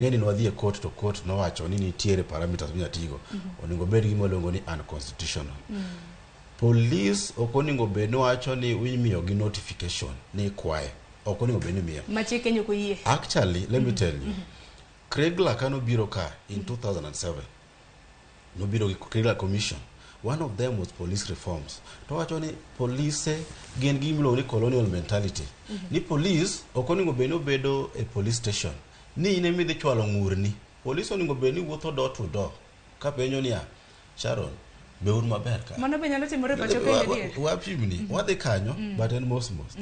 Ng'eni ne wadhi e court to court nowacho ni nitiere parameters minya tigo. Onego bed gima iluongo ni unconstitutional. Police ok onego bed ni wacho ni imiyogi notification ni ikwaye. Ok onego bed ni imiyo. Ma chik Kenya ok oyie. Actually, let me tell you. Kriegler ka nobiro ka in 2007, nobiro gi Kriegler Commission. One of them was police reforms. To wacho ni polise gin gima iluongo ni colonial mentality. Ni police ok onego bed ni obedo e police station. Ni in ema idhi chwalo ng'urni. Police onego bed ni wuotho door to door. Kapenjo niya, Sharon, be un maber ka? Mano be nyalo timore e pacho Kenya adier? Wapimni, wadhi kanyo, but en mos mos.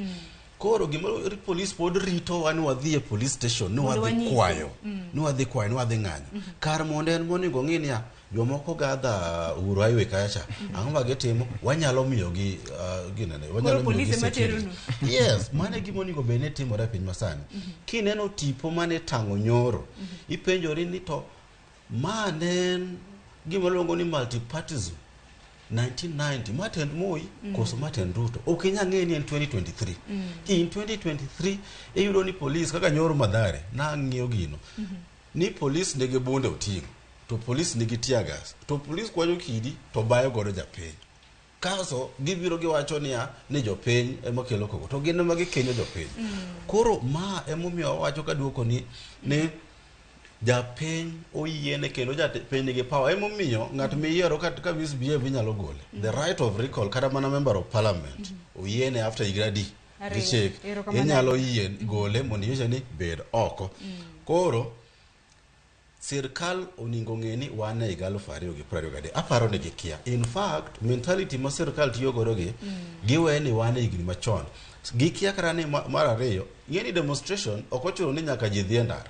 Koro gima police pod ritowa ni wadhi e police station, ni Mondo wadhi wanyise. kwayo, ni wadhi kwayo, ni wadhi ng'anyo. Kar mondo en monego ong'i niya, jomoko gadha Uhuru Highway kacha cha, ang'o ma gitimo? Wanyalo miyogi ginene, wanyalo Koro miyogi polise ma security. teronu. Yes, mano e gima onego bed ni timore e piny masani. Kineno tipo mane tang'o nyoro, ipenjori ni to ma ne en gima iluongo ni multipartism 1990 ma tend Moi koso ma tend Ruto ok inyal ng'eyo ni en 2023 in 2023 iyudo ni polis kaka nyoro Mathare nang'iyo gino ni polis nigi bunde oting'o to polis nigi tear gas to polis kwanyo kidi to bayo godo japiny kaso gibiro giwacho niya ni jopiny ema kelo koko to gin ema gikenyo jopiny koro ma emomiyo awacho kaduoko ni japiny oyiene kendo japiny nigi power emomiyo ng'at miyiero ka misbehave inyalo gole the right of recall kata mana member of parliament oyiene after higni adi gi Ariyo. chik Erokamano. inyalo yie gole mondo inyise ni bed oko koro sirkal oningo ng'e ni wan e higa 2023 aparo ni gikia in fact mentality ma sirkal tiyo godo gi giwe ni wan e higni machon gikia kata ni mar ariyo ng'e ni demonstration ok ochuno ni nyaka ji dhi e ndara.